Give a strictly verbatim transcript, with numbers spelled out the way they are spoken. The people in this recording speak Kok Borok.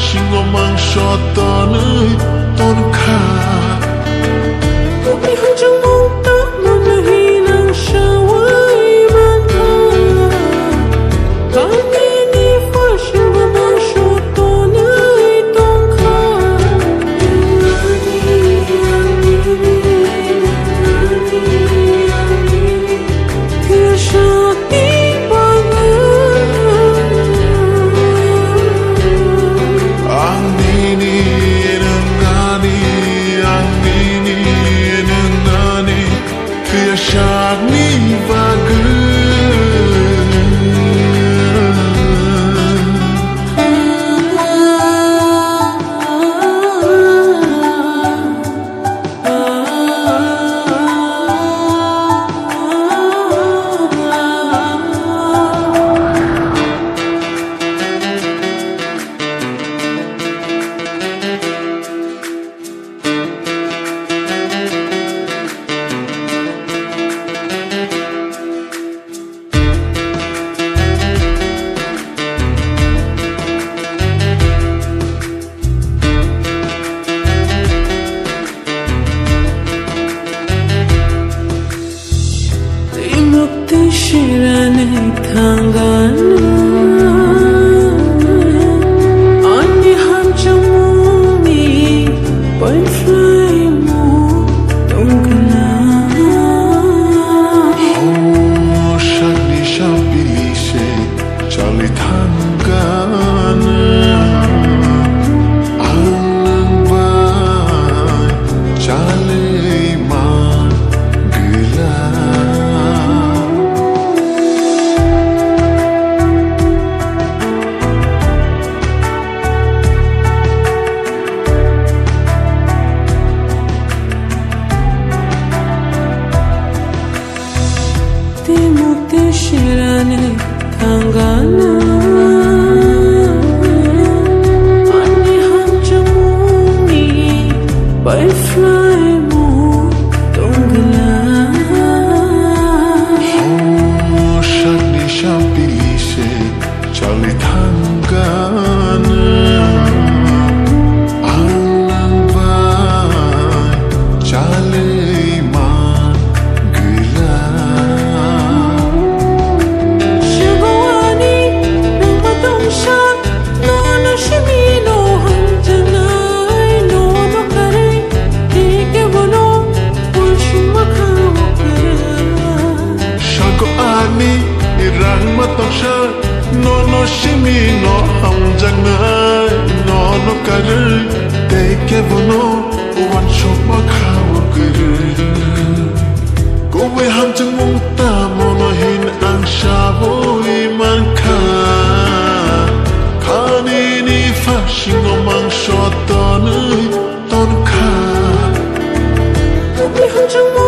Singo mangso tonwi tonkha. Tongni hamjakmung tamo hinang sawi mankha. Kanini phasingo mangso tonwi tongkha. Ang nini, nwng ani, ang nini, nwng ani, kuyasakni bagwi. Twi mukti sirani thangana. Ani hamjakmungni paiphlaimung tongkha. Ho sakni sapili se chali thangana. Ang nwng bai chali man gila. Twi mukti sirani thangana. Ani hamjakmungni paiphlaimung tongkha. Ho sakni sapili se chali thangana. Ang nwng bai chali man gila. Sibowani rwngma tongsa, nono simi no hamjaknai, nono karwi tei kebono uansukma kha o kwrwi. Sako ani rangma tongsa, nono simi no hamjaknai, nono karwi tei kebono uansukma kha o kwrwi. Kubui hamjakmung tamo no hin ang sawi mankha. Khanini phasingo mangso tonwi tonkha. Kubui hamjakmung